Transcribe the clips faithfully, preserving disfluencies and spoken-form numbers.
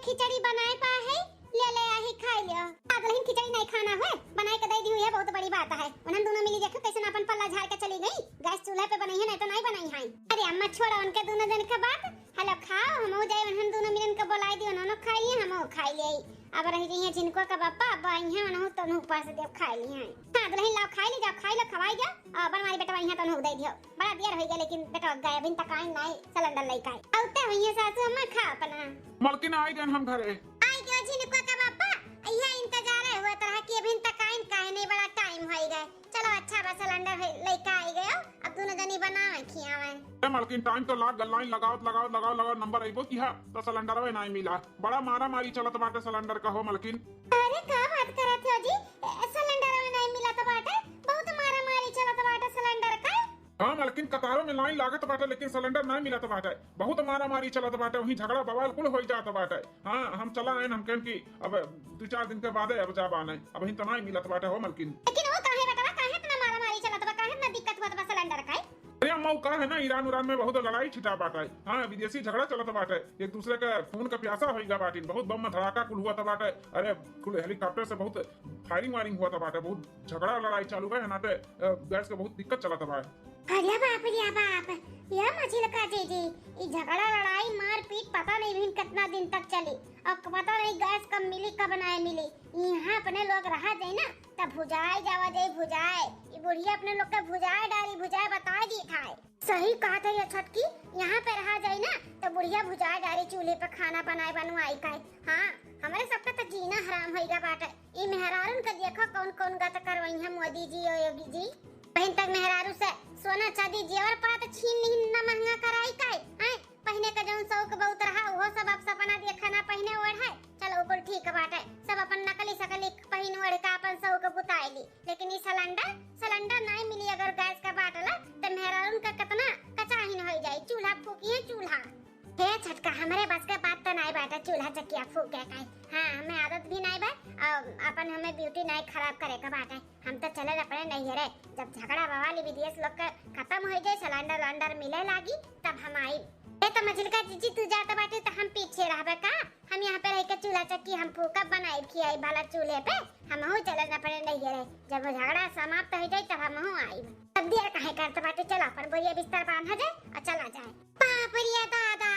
खिचड़ी बनाए पा है, ले ले आही खाई लियो। आ दुल्हन खिचड़ी नहीं खाना है, बनाए के दे दी है, बहुत बड़ी बात है। उन्हन दोनों मिली देखो कैसे ना अपन पल्ला झाड़ के चली गई। गैस चूल्हा पे बनाई है, नहीं तो नहीं बनाई है। अरे अम्मा छोड़ा उनके दोनों जन के बात। हेलो खाओ, हम जाए उन्हन दोनों मिलन के बुलाई दी, उन्होंने खाई लिए, हम खाई लिए। अब रह गई है झिनको का बापा, अब आई है उन्हों तनु ऊपर से देव खाई लिए हैं। हाँ दुल्हन लाओ खाई ले जाओ, खाई लो खवाई जाओ। और अपन हमारी बेटवा यहाँ तनु दे दियो। बड़ा देर हो गया लेकिन बेटवा गए अभी तक आई नहीं, सिलेंडर लेके आए। औते हुई है सासू अम्मा खा अपना। मलकिन आई गए हम घरे। आई गयो झिनको का बापा, यह इंतजार है हुआ तरह की अभी तक आई काहे नहीं, बड़ा टाइम हो गए। चलो अच्छा बा सिलेंडर है, लेके आई गयो, अब दोनों जनी बनावे खियावे। ए मलकिन टाइम तो लाग गल, लाइन लगावत लगावत लगावत लगावत नंबर अइबो किहा तो सिलेंडरवे नहीं मिला। बड़ा मारा मारी चलत बाटे सिलेंडर का हो मलकिन। अरे का बात करत हो जी, ए, सिलेंडरवे नहीं मिलत बाटे, बहुत मारा मारी चलत बाटे सिलेंडर का। हाँ मलकिन कतारों में लाइन लागत बाटे लेकिन सिलेंडर नहीं मिलत बाटे, बहुत मारा मारी चलत बाटे, वहीं झगड़ा बवाल कुल हो जात बाटे। हाँ हम चला आए हम कहन कि अब दो चार दिन के बादे अब जा बाने, अब हिन तो नहीं मिलत बाटे हो मलकिन। लेकिन वो काहे बेटवा, काहे इतना मारा मारी चलत बा, काहे इतना दिक्कत होत बा सिलेंडर का? अरे अम्मा वो का है ना ईरान उरान में बहुत लड़ाई छिटा बाटे। हाँ विदेशी झगड़ा चलत बाटे, एक दूसरे के खून का प्यासा होइगा बाटिन, बहुत बम धड़ाका कुल हुआ बाटे। अरे कुल हेलीकॉप्टर से बहुत फायरिंग वायरिंग हुआ बाटे, बहुत झगड़ा लड़ाई चालू बा, नाते अ, गैस के बहुत दिक्कत चलत बा। अरे बाप रे बाप, या मझिलका जीजी, ई झगड़ा लड़ाई मारपीट पता नहीं भी कितना दिन तक चली, और पता नहीं गैस कब मिली कब नहीं मिली। यहाँ अपने लोग रहा जाए ना तब भुजाए जावा जाए भुजाए, ई बुढ़िया अपने लोग के भुजाए डारी भुजाए बताए दी थाए। सही कहा था ये छोटकी, यहाँ पे रहा जाए ना तो बुढ़िया भुजाए डारी चूल्हे पे खाना बनाए बनवाई का। हाँ हमरे सबका तो जीना हराम होइगा बाटे। ई मेहरारून के देखो कौन कौन गत करवई है मोदी जी और योगी जी। बहन तक मेहरारू से सोना चांदी जेवर पात छीन ली ना महंगा कराई का। आए पहने का जौन शौक बहुत रहा वो सब अब सपना देखा ना पहने ओढ़े। चलो कुल ठीक बाटे, सब अपन नकली सकली पहन ओढ़ का अपन शौक बुताई ली। लेकिन ई सिलेंडर सिलेंडर नहीं मिली अगर गैस का बाटला तो मेहरारून का कितना कचाहिन हो जाए, चूल्हा फूकी है चूल्हा। हे छोटका हमरे बस के बात तो नहीं बाटे चूल्हा चकिया फूके का। हाँ हमें आदत भी नहीं बा और अपन हमें ब्यूटी नहीं खराब करे का बाटे। हम तो चले अपने नैहरे, जब झगड़ा बवाली विदेश लोग के खत्म हो जाए सिलेंडर उलेंडर मिले लागी तब हम आई। ए तो मझिलका जीजी तू जात बाटे तो हम पीछे रहबे का? हम यहाँ पे रह के चूल्हा चक्की हम फूकब बनाई खियाई भला चूल्हे पे। हम हो चलन अपने नैहरे, जब झगड़ा समाप्त हो जाए तब हम हो आई। तब देर काहे करत बाटे, चलो अपन बोरिया बिस्तर बांधा जाए और चला जाए। बाप रे दादा,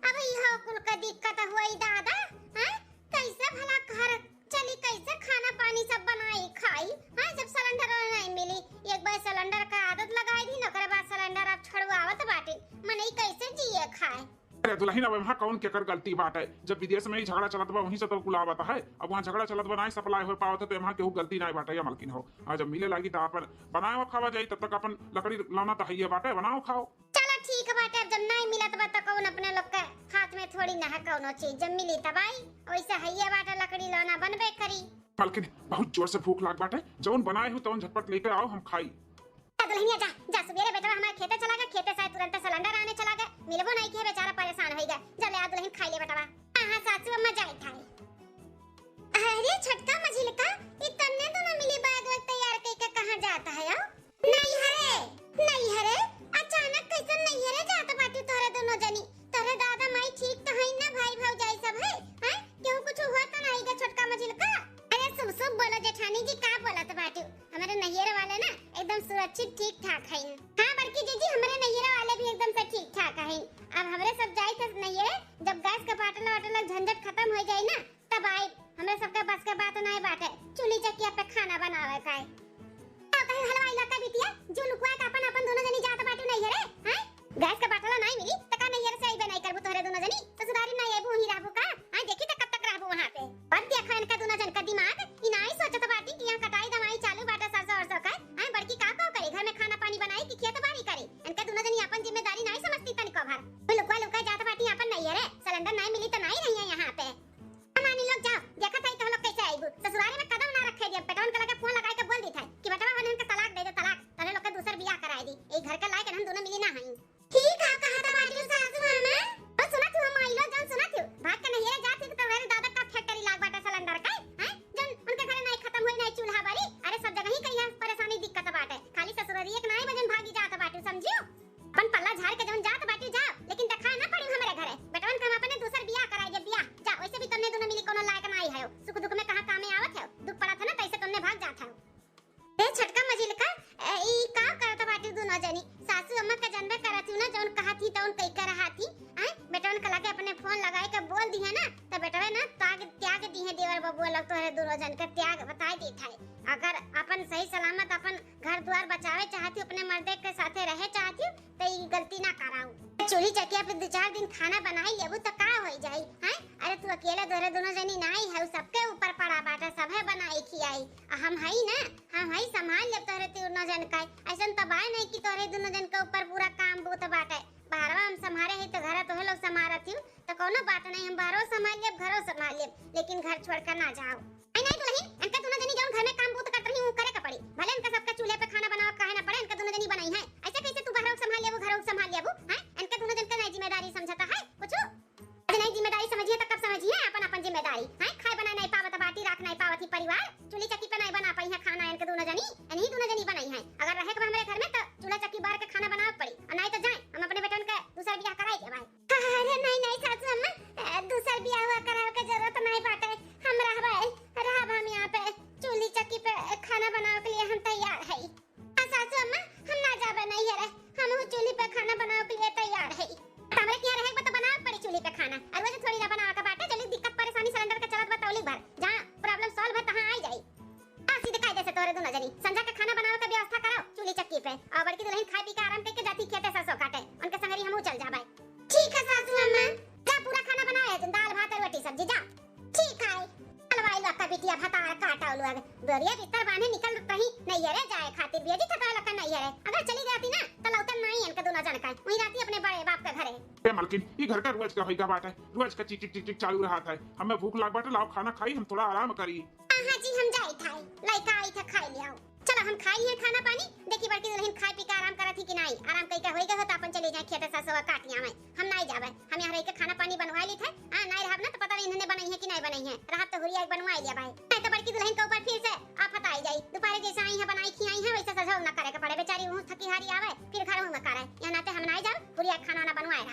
अब इहो कुल का दिक्कत हुई दादा। हैं? कैसे भला घर चली, कैसे खाना पानी सब बनाई खाई? हैं? जब सिलेंडर नहीं मिली, एक बार सिलेंडर का आदत लगाई दी, ओकरे बाद सिलेंडर अब छुड़वावत बाटे, मनई कैसे जिए खाए? अरे दुल्हन अब वहाँ कौन केकर गलती बाटे, जब विदेश में ही झगड़ा चलत बा वहीं से तो कुल आवत है। अब वहाँ झगड़ा चलत बा नहीं सप्लाई हो पावत है तो वहाँ केहू गलती नहीं बाटे या मलकिन हो। हाँ जब मिले लागी तो अपन बनाओ खावा जाई, तब तक अपन लकड़ी लौना तो हइये बाटे, बनाओ खाओ। चला ठीक बाटे, अब जब नाई मिलत बा त कौन अपने लोग के हाथ में थोड़ी ना है कौनो चीज, जब मिली तब आई। वैसे हइये बाटे लकड़ी लौना बनबे करी। मलकिन बहुत जोर से भूख लाग बाटे, जौन बनाए हो तौन झटपट लेके आओ हम खाई। जा दुल्हनिया जा, जा सुबेरे बेटवा हमारे खेते चला गए, खेते से तुरंत सिलेंडर आने चला गए, मिलबो नहीं किया बेचारा परेशान हो गए। जा ले आ दुल्हन खाई ले बेटवा। हाँ हाँ सासू अम्मा जाए थाई। अरे छोटका मझिलका, ई तन्ने दोनों मिली बैग वैग तैयार कइके कहाँ जात है हो? नैहरे, नैहरे, अचानक कैसन नैहरे जात बाटी तोहरे दोनों जनी? तोहरे दादा माई ठीक तो हईन ना, भाई भौजाई सब है? हैं? केहू कुछ हुआ तो नहीं गा छोटका मझिलका? अरे शुभ शुभ बोलो जेठानी जी, का बोलत बाटी? हमारे नैहरे वाले ना एकदम सुरक्षित ठीक ठाक हईन। हाँ बड़की जीजी, हमारे नैहरे वाले भी एकदम से ठीक ठाक हईन। अब हमरे सब जाई थे नैहरे, जब गैस का बाटला वाटला झंझट खत्म हो जाई ना, तब आई। हमरे सबके बस के बात ना है, इनका त्याग बताए देत है। अगर अपन सही सलामत अपन घर द्वार बचावे चाहती हो, अपने मर्दे के साथे रहे चाहती हो, तो ये गलती ना कराओ। चूल्ही चकिया पे दो चार दिन खाना बनाई लेबू तो का हो जाई, हैं? अरे तू अकेले, तोहरे दोनों जनी नाई है, सबके ऊपर पड़ा बाटा, सभे बनाई खियाई। आ हम हई ना, हम हई संभाल लेब तोहरे तीनों जन का। ऐसन तो बाय नहीं कि तोहरे दोनों जन के ऊपर पूरा काम बूत बाटे। बाहरवा हम संभारे हई तो घरा तोहे लोग संभारत ही, तो कौनो बात नहीं, हम बाहरो संभाल लेब, घरो संभाल लेब, लेकिन घर छोड़ कर ना जाओ। नहीं, नहीं दुल्हन, इनका दोनों जनी जौन घर में काम बूत करत रही, ऊ करे के पड़ी। भले इनका सबका चूल्हे पे खाना बनावे काहे ना पड़े, इनका दोनों जनी बनाई है। ऐसे कैसे तू बाहरो संभाल लेबू, घरो संभाल लेबू, हैं? इनका दोनों जन का नहीं जिम्मेदारी समझता है कुछ? आज नहीं जिम्मेदारी समझिए तो कब समझिए अपन, अपन जिम्मेदारी, हैं? खाए बनाए नहीं पावत बाटी, राख नहीं पावत ही परिवार, चूल्ही चक्की पे नहीं बना पाई है खाना इनके दोनों जनी, इन्हीं दोनों जनी बनाई है। अगर रहे के बा हमरे घर में तो चूल्हा चक्की बार के खाना बनावे पड़ी, और नहीं तो जाए हम अपने बेटन के दूसर बियाह कराई देबै। अरे नहीं, नहीं सासू अम्मा, ए, दूसर बियाह हुआ करावे के जरूरत नहीं बाटे। हम रहबै, रहब हम यहाँ पे, चूल्ही चक्की पे खाना बनावे के लिए हम तैयार है। हाँ सासू अम्मा, हम ना जाबे नैहरे, हम हूँ चूल्ही पे खाना बनावे के लिए तैयार है। तो हमरे के यहाँ रहे के बा तो बनावे पड़ी चूल्ही पे खाना, और रोज थोड़ी ना बनावे के बाटे, जल्दी दिक्कत परेशानी सिलेंडर के चलत बा तौली भर, जहाँ problem solve है तहाँ आई जाई। हाँ, सीधे कायदे से तोरे दोनों जनी संझा के खाना बनावे के व्यवस्था कराओ चूल्ही चक्की पे, और बड़की दुल्हन खाए पी के आराम करके जाती खेते सरसों काटे, उनके संगरी हमहू चल जाबे। ठीक है सासू अम्मा, जा पूरा खाना बनाए, दाल भात और रोटी सब्जी, जा। ठीक है। अलवाई लक्का बिटिया भतार काटा लोग, बोरिया बिस्तर बांधे निकल रही नैहरे जाए खातिर, भेजी थका लक्का नैहरे। अगर चली जाती ना तो लौटन नहीं इनके दोनों जन का, वहीं रहती अपने बड़े बाप के घरे। ए मालकिन, ई घर का रोज का होइगा बाटे, रोज का चिक चिक चिक चिक चालू रहत है। हमें भूख लाग बाटे, लाओ खाना खाई, हम थोड़ा आराम करी। हाँ, हाँ जी, हम जाइत है, लइका आइत है, खाई लियाओ। चलो, हम खाई लिया खाना पानी। देखी, बड़की दुल्हन खाए पी के आराम करत ही कि नाई? आराम कई के होई गए हो, तो अपन चली जाए खेते, सरसों काट लिया। हम नाई जाबे, हम यहाँ रह के खाना पानी बनवा ली थे। हाँ, नाई रहब ना, तो पता नहीं इन्होंने बनाई है कि नाई बनाई है। रहब तो हुरिया एक बनवा लिया भाई, नहीं तो बड़की दुल्हन के ऊपर फिर से आफत आई जाई। दोपहरे जैसे आई है, बनाई खियाई है, वैसे सजो न करे के पड़े। बेचारी वहाँ थकी हारी आवे, फिर घर में करे। यहाँ नाते हम नाई जाब, हुरिया खाना ना बनवाए।